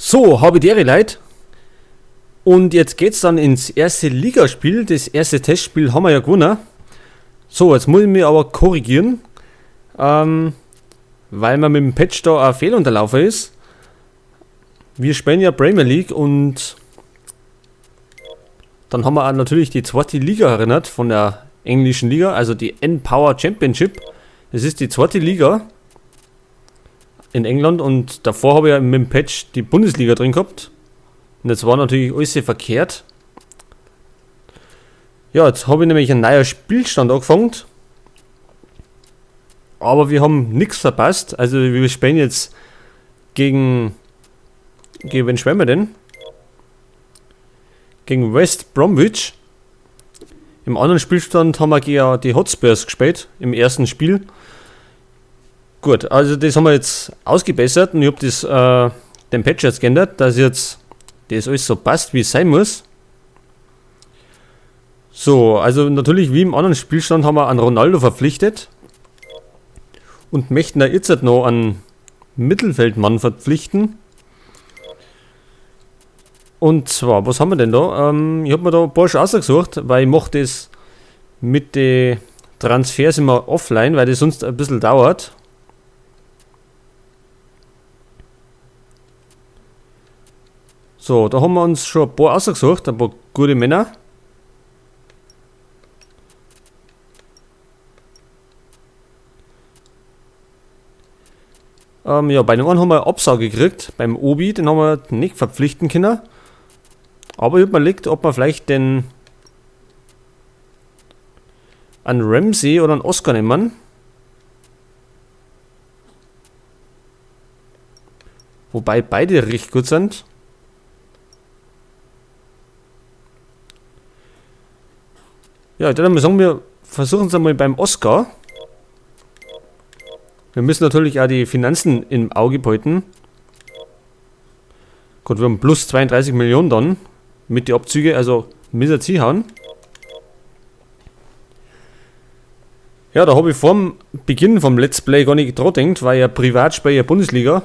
So, habe die Ehre, Leute. Und jetzt geht's dann ins erste Ligaspiel. Das erste Testspiel haben wir ja gewonnen. So, jetzt muss ich mich aber korrigieren, weil mir mit dem Patch da ein Fehler unterlaufen ist. Wir spielen ja Premier League und dann haben wir auch natürlich die zweite Liga erinnert von der englischen Liga, also die N-Power Championship. Das ist die zweite Liga in England und davor habe ich ja mit dem Patch die Bundesliga drin gehabt. Und jetzt war natürlich alles sehr verkehrt. Ja, jetzt habe ich nämlich einen neuen Spielstand angefangen. Aber wir haben nichts verpasst. Also wir spielen jetzt gegen... Gegen wen spielen wir denn? Gegen West Bromwich. Im anderen Spielstand haben wir gegen die Hotspurs gespielt, im ersten Spiel. Gut, also das haben wir jetzt ausgebessert und ich hab den Patch jetzt geändert, dass jetzt das alles so passt, wie es sein muss. So, also natürlich wie im anderen Spielstand haben wir einen Ronaldo verpflichtet und möchten da jetzt noch einen Mittelfeldmann verpflichten. Und zwar, was haben wir denn da? Ich hab mir da ein paar schon ausgesucht, weil ich mach das mit den Transfers immer offline, weil das sonst ein bisschen dauert. So, da haben wir uns schon ein paar ausgesucht, ein paar gute Männer. Ja, bei dem einen haben wir eine Absage gekriegt, beim Obi, den haben wir nicht verpflichten können. Aber ich hab mir überlegt, ob wir vielleicht den einen Ramsey oder einen Oscar nehmen. Wobei beide recht gut sind. Ja, ich würde mal sagen, wir versuchen es einmal beim Oscar. Wir müssen natürlich auch die Finanzen im Auge behalten. Gut, wir haben plus 32 Millionen dann mit den Abzügen, also müssen wir jetzt hauen. Ja, da habe ich vorm Beginn vom Let's Play gar nicht dran gedacht, weil ja privat spiele ich ja Bundesliga.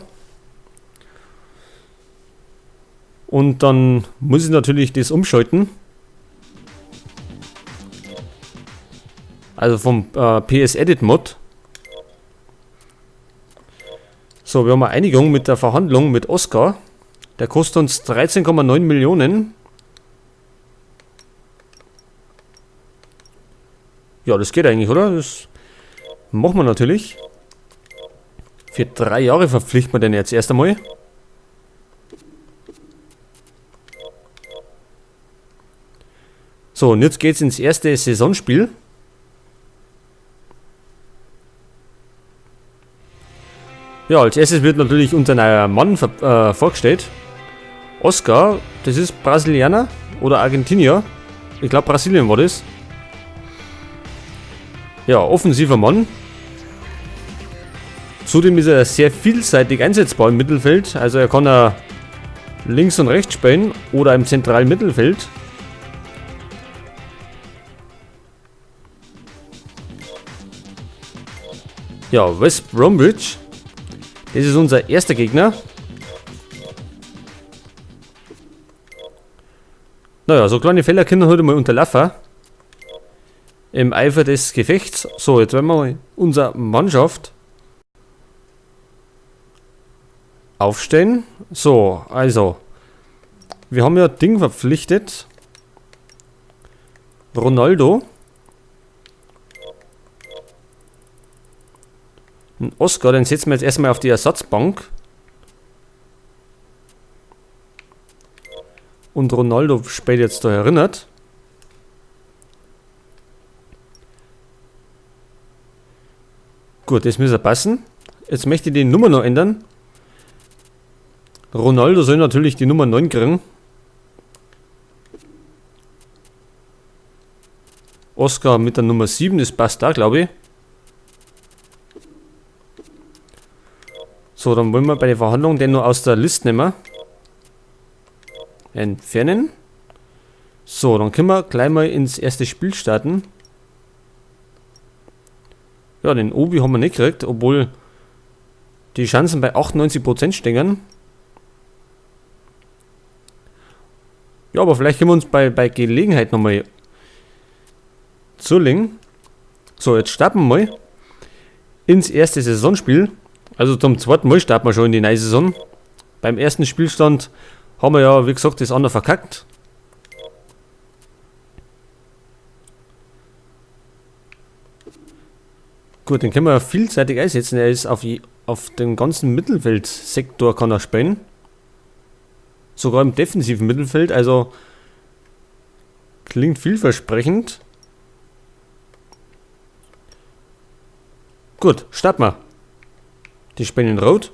Und dann muss ich natürlich das umschalten. Also vom PS Edit Mod. So, wir haben eine Einigung mit der Verhandlung mit Oscar. Der kostet uns 13,9 Millionen. Ja, das geht eigentlich, oder? Das machen wir natürlich. Für 3 Jahre verpflichten wir den jetzt erst einmal. So, und jetzt geht's ins erste Saisonspiel. Ja, als erstes wird natürlich unser neuer Mann vorgestellt. Oscar, das ist Brasilianer oder Argentinier. Ich glaub, Brasilien war das. Ja, offensiver Mann. Zudem ist er sehr vielseitig einsetzbar im Mittelfeld. Also er kann auch links und rechts spielen oder im zentralen Mittelfeld. Ja, West Bromwich. Das ist unser erster Gegner. Naja, so kleine Fehler können heute mal unterlaufen. Im Eifer des Gefechts. So, jetzt werden wir mal unsere Mannschaft aufstellen. So, also. Wir haben ja Ding verpflichtet. Ronaldo. Ein Oscar, den setzen wir jetzt erstmal auf die Ersatzbank. Und Ronaldo spielt jetzt da erinnert. Gut, das müsste passen. Jetzt möchte ich die Nummer noch ändern. Ronaldo soll natürlich die Nummer 9 kriegen. Oscar mit der Nummer 7, das passt da, glaube ich. So, dann wollen wir bei der Verhandlung den nur aus der Liste nehmen. Entfernen. So, dann können wir gleich mal ins erste Spiel starten. Ja, den Obi haben wir nicht gekriegt, obwohl die Chancen bei 98% stehen. Ja, aber vielleicht können wir uns bei Gelegenheit nochmal zulegen. So, jetzt starten wir mal ins erste Saisonspiel. Also zum zweiten Mal starten wir schon in die neue Saison. Beim ersten Spielstand haben wir ja, wie gesagt, das andere verkackt. Gut, den können wir vielseitig einsetzen. Er ist auf dem ganzen Mittelfeldsektor kann er spielen. Sogar im defensiven Mittelfeld, also klingt vielversprechend. Gut, starten wir. Die spielen in Rot.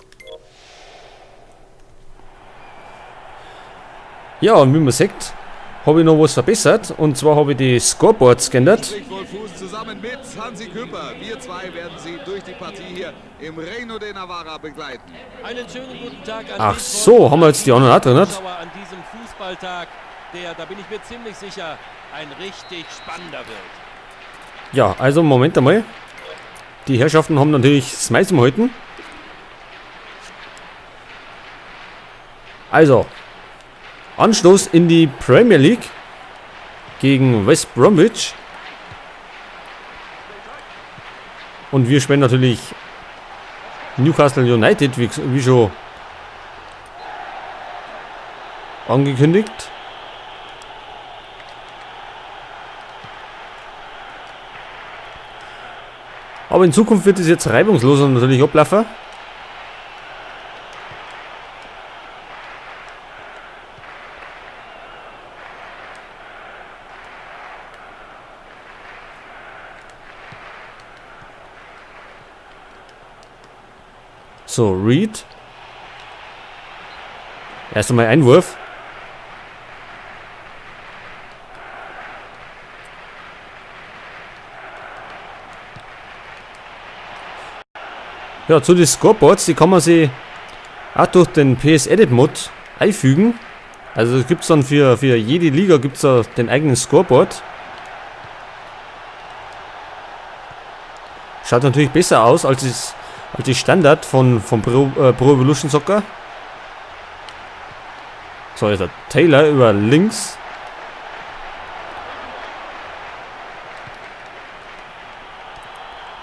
Ja, und wie man sieht, habe ich noch was verbessert. Und zwar habe ich die Scoreboards geändert. Spricht Wolff Fuß zusammen mit Hansi Küpper. Wir zwei werden Sie durch die Partie hier im Reino de Navarra begleiten. Einen schönen guten Tag an Ach dich, so, Wolf. haben wir jetzt die anderen auch drin, nicht? Zuschauer an diesem Fußballtag, der, da bin ich mir ziemlich sicher, ein richtig spannender wird. Ja, also Moment einmal. Die Herrschaften haben natürlich das Mais zum Halten. Also, Anstoß in die Premier League gegen West Bromwich. Und wir spielen natürlich Newcastle United, wie schon angekündigt. Aber in Zukunft wird es jetzt reibungsloser natürlich ablaufen. So, Reed. Erst einmal Einwurf. Ja, zu den Scoreboards, die kann man sich auch durch den PS Edit Mod einfügen. Also es gibt's dann für jede Liga gibt's da den eigenen Scoreboard. Schaut natürlich besser aus als die Standard von Pro Evolution Soccer. So, jetzt der Taylor über links.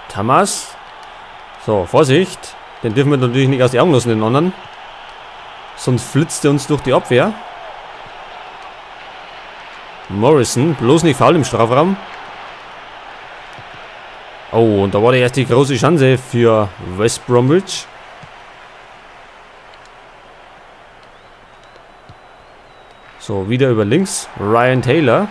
Tamas. So, Vorsicht. Den dürfen wir natürlich nicht aus den Augen lassen, den anderen. Sonst flitzt er uns durch die Abwehr. Morrison, bloß nicht faul im Strafraum. Oh, und da war die erste große Chance für West Bromwich. So, wieder über links. Ryan Taylor.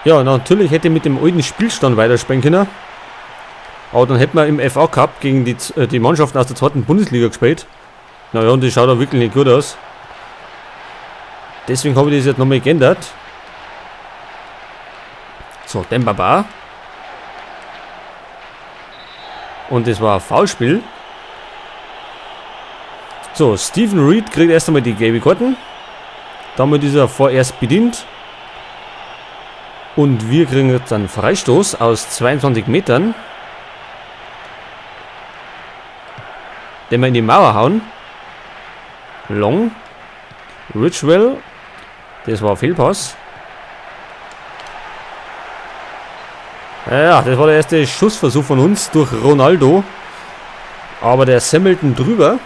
Ja, natürlich hätte ich mit dem alten Spielstand weiterspielen können. Aber dann hätten wir im FA Cup gegen die Mannschaften aus der zweiten Bundesliga gespielt. Naja, und das schaut auch wirklich nicht gut aus. Deswegen habe ich das jetzt nochmal geändert. So, Demba Ba. Und das war ein Foulspiel. So, Steven Reid kriegt erst einmal die gelbe Karten. Damit ist er vorerst bedient. Und wir kriegen jetzt einen Freistoß aus 22 Metern. Den wir in die Mauer hauen. Long. Ridgewell. Das war ein Fehlpass. Ja, das war der erste Schussversuch von uns durch Ronaldo. Aber der Semmelten drüber.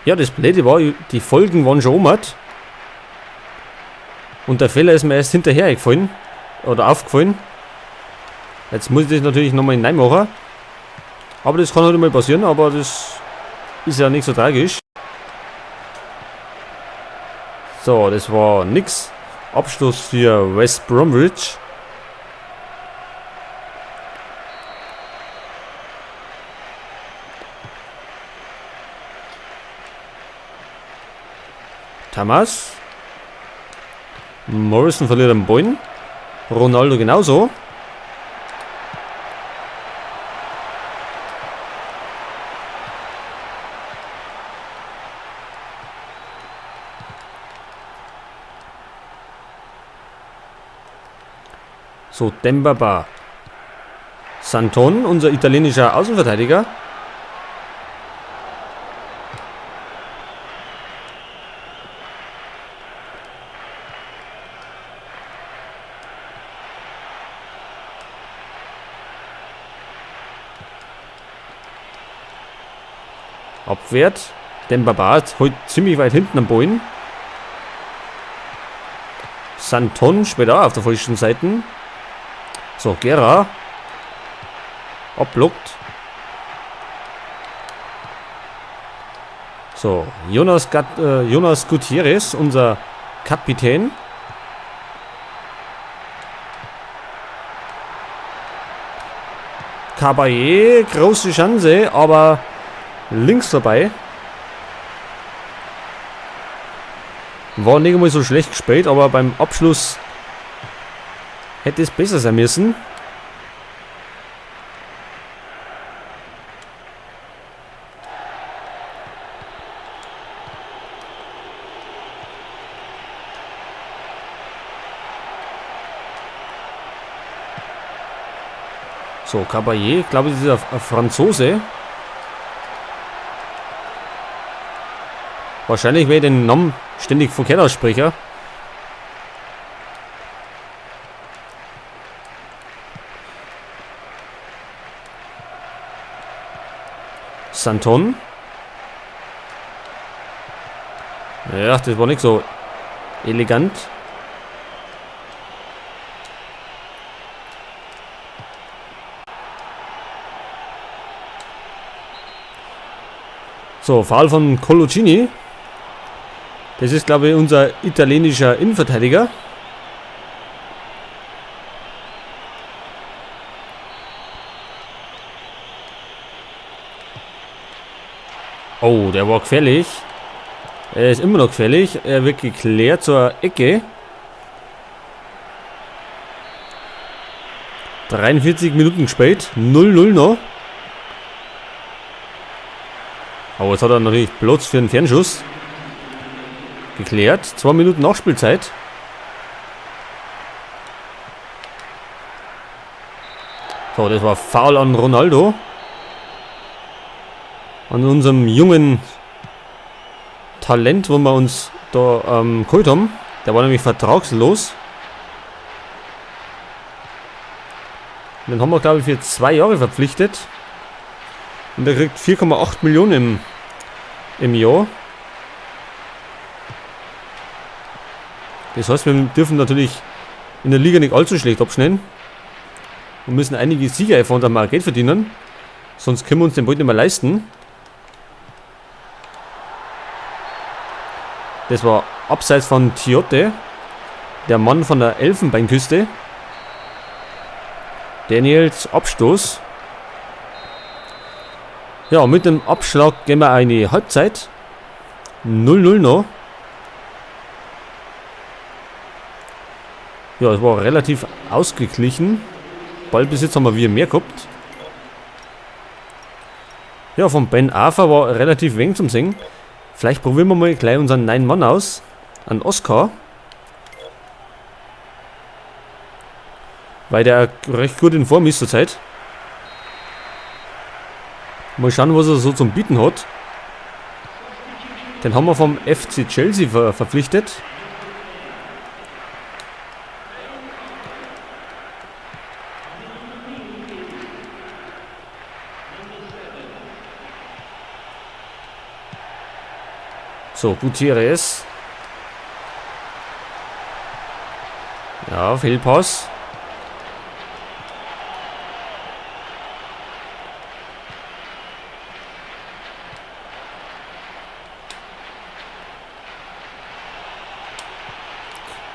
Ja, das Blöde war, die Folgen waren schon um. Und der Fehler ist mir erst hinterher eingefallen. Oder aufgefallen. Jetzt muss ich das natürlich nochmal reinmachen. Aber das kann halt mal passieren, aber das ist ja nicht so tragisch. So, das war nix. Abschluss für West Bromwich. Thomas. Morrison verliert den Ball. Ronaldo genauso. So, Demba Ba. Santon, unser italienischer Außenverteidiger. Abwehrt. Demba Ba ist heute ziemlich weit hinten am Boden. Santon spielt auch auf der falschen Seite. So, Gera. Abblockt. So, Jonas Gutierrez, unser Kapitän. Caballé, große Chance, aber links vorbei. War nicht einmal so schlecht gespielt, aber beim Abschluss hätte es besser sein müssen. So, Caballé, ich glaube, das ist ein Franzose. Wahrscheinlich werde ich den Namen ständig verkehrt aussprechen. Santon. Ja, das war nicht so elegant. So, Foul von Coloccini. Das ist, glaube ich, unser italienischer Innenverteidiger. Oh, der war gefährlich. Er ist immer noch gefährlich. Er wird geklärt zur Ecke. 43 Minuten gespielt. 0-0 noch. Aber jetzt hat er natürlich Platz für einen Fernschuss. Geklärt. 2 Minuten Nachspielzeit. So, das war Foul an Ronaldo. An unserem jungen Talent, wo wir uns da geholt haben. Der war nämlich vertragslos. Und den haben wir, glaube ich, für 2 Jahre verpflichtet. Und der kriegt 4,8 Millionen im Jahr. Das heißt, wir dürfen natürlich in der Liga nicht allzu schlecht abschneiden. Und müssen einige Sieger einfahren, damit wir auch Geld verdienen. Sonst können wir uns den Ball nicht mehr leisten. Das war abseits von Tiote, der Mann von der Elfenbeinküste. Daniels Abstoß. Ja, mit dem Abschlag gehen wir eine Halbzeit. 0-0 noch. Ja, es war relativ ausgeglichen. Ballbesitz haben wir wieder mehr gehabt. Ja, von Ben Arfa war relativ wenig zum Singen. Vielleicht probieren wir mal gleich unseren neuen Mann aus. An Oscar. Weil der recht gut in Form ist zurzeit. Mal schauen, was er so zum Bieten hat. Den haben wir vom FC Chelsea verpflichtet. So, Gutierrez. Ja, Fehlpass.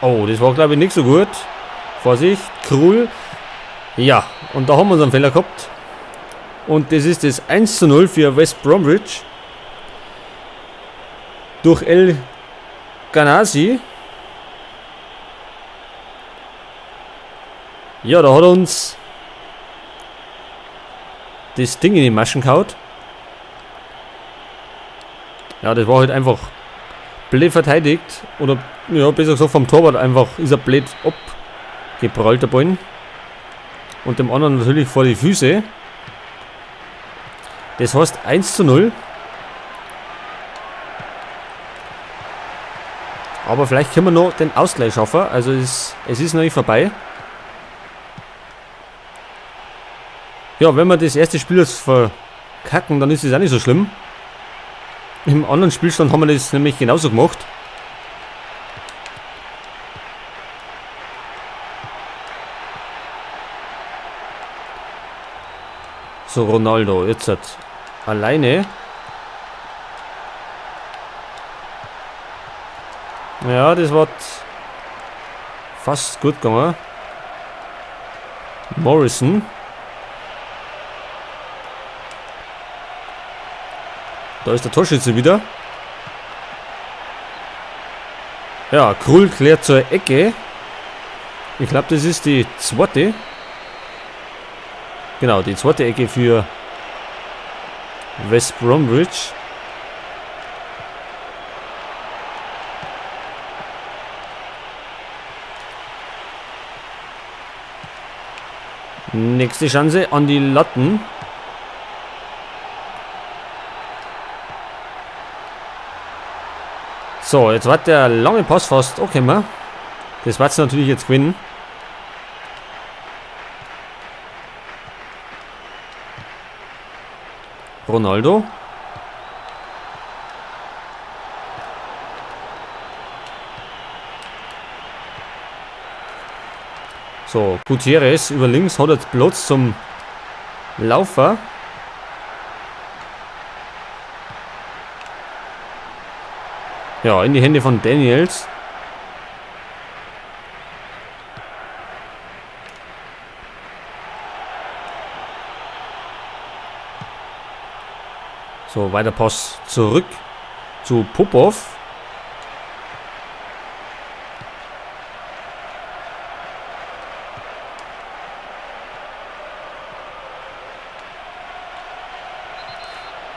Oh, das war, glaube ich, nicht so gut. Vorsicht, Krul. Ja, und da haben wir unseren Fehler gehabt. Und das ist das 1:0 für West Bromwich. Durch El Ghanasi. Ja, da hat er uns das Ding in die Maschen gehauen. Ja, das war halt einfach blöd verteidigt. Oder, ja, besser gesagt vom Torwart einfach ist er blöd abgeprallt, der Ball. Und dem anderen natürlich vor die Füße. Das heißt 1:0. Aber vielleicht können wir noch den Ausgleich schaffen. Also es ist noch nicht vorbei. Ja, wenn wir das erste Spiel jetzt verkacken, dann ist es auch nicht so schlimm. Im anderen Spielstand haben wir das nämlich genauso gemacht. So, Ronaldo, jetzt hat alleine. Ja, das war fast gut gegangen. Morrison. Da ist der Torschütze wieder. Ja, Krul klärt zur Ecke. Ich glaub, das ist die zweite. Genau, die zweite Ecke für West Bromwich. Nächste Chance an die Latten. So, jetzt war der lange Pass fast okay, ne? Das wird's natürlich jetzt gewinnen. Ronaldo. So, Gutierrez über links hat jetzt Platz zum Laufer. Ja, in die Hände von Daniels. So, weiter Pass zurück zu Popov.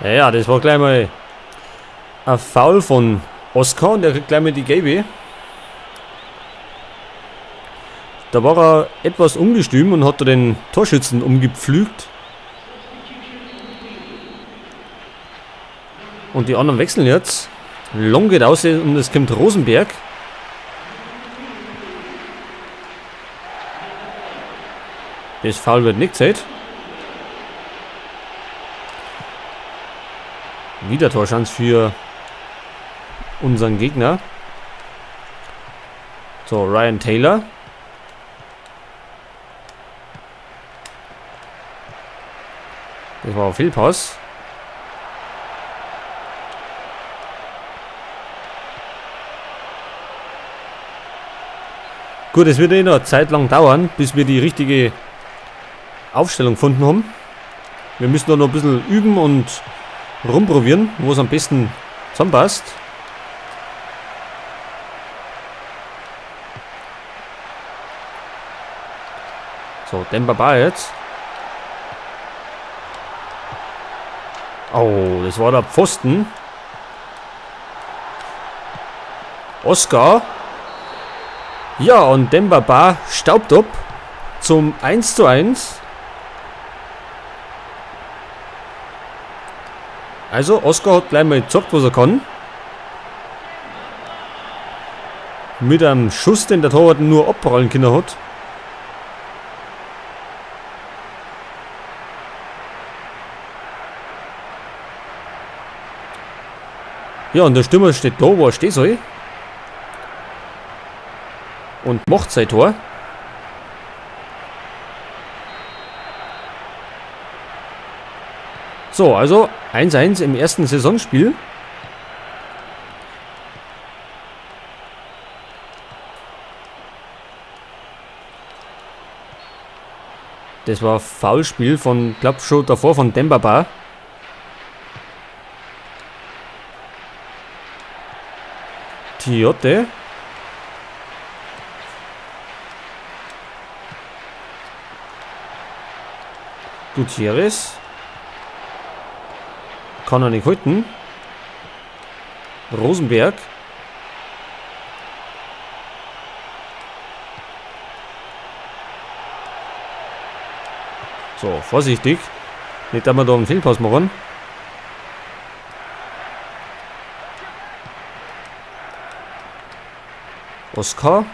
Ja, das war gleich mal ein Foul von Oscar und der kriegt gleich mal die gelbe. Da war er etwas ungestüm und hat da den Torschützen umgepflügt. Und die anderen wechseln jetzt. Long geht aus und es kommt Rosenberg. Das Foul wird nicht gezählt. Wieder Torschance für unseren Gegner. So, Ryan Taylor. Das war ein Fehlpass. Gut, es wird eh noch eine Zeit lang dauern, bis wir die richtige Aufstellung gefunden haben. Wir müssen da noch ein bisschen üben und rumprobieren, wo es am besten zusammenpasst. So, Demba Ba jetzt. Oh, das war der Pfosten. Oscar. Ja, und Demba Ba staubt ab zum 1:1. Also, Oscar hat gleich mal gezockt, was er kann. Mit einem Schuss, den der Torwart nur abprallen können hat. Ja, und der Stürmer steht da, wo er stehen soll. Und macht sein Tor. So, also 1:1 im ersten Saisonspiel. Das war Foulspiel von, glaub schon davor, von Demba Ba. Tiote. Gutierrez. Kann er nicht halten. Rosenberg. So, vorsichtig. Nicht, dass wir da einen Fehlpass machen. Oscar.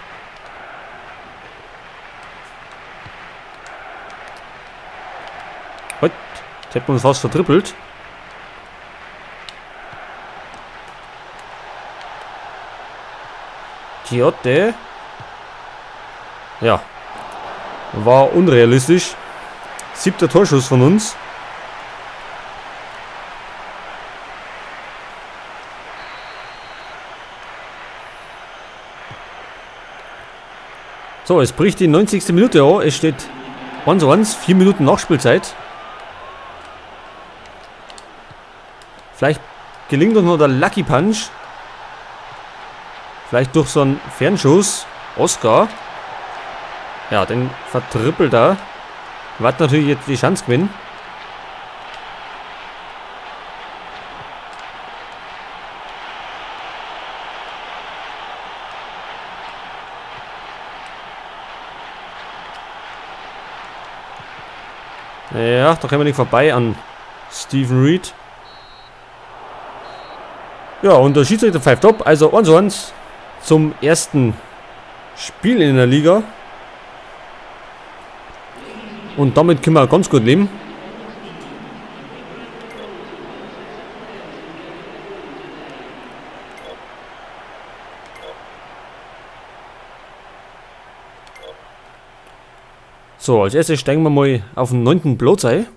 Halt, jetzt hätten wir uns fast vertrippelt. Tiote. Ja. War unrealistisch. 7. Torschuss von uns. So, es bricht die 90. Minute an. Es steht 1:1, 4 Minuten Nachspielzeit. Vielleicht gelingt uns noch der Lucky Punch. Vielleicht durch so einen Fernschuss. Oscar. Ja, den vertrippelt er. Wird natürlich jetzt die Chance gewinnen. Ja, da kommen wir nicht vorbei an Steven Reid. Ja, und der Schiedsrichter pfeift ab. Also 1:1 zum ersten Spiel in der Liga. Und damit können wir ganz gut leben. So, als erstes steigen wir mal auf den 9. Platz ein.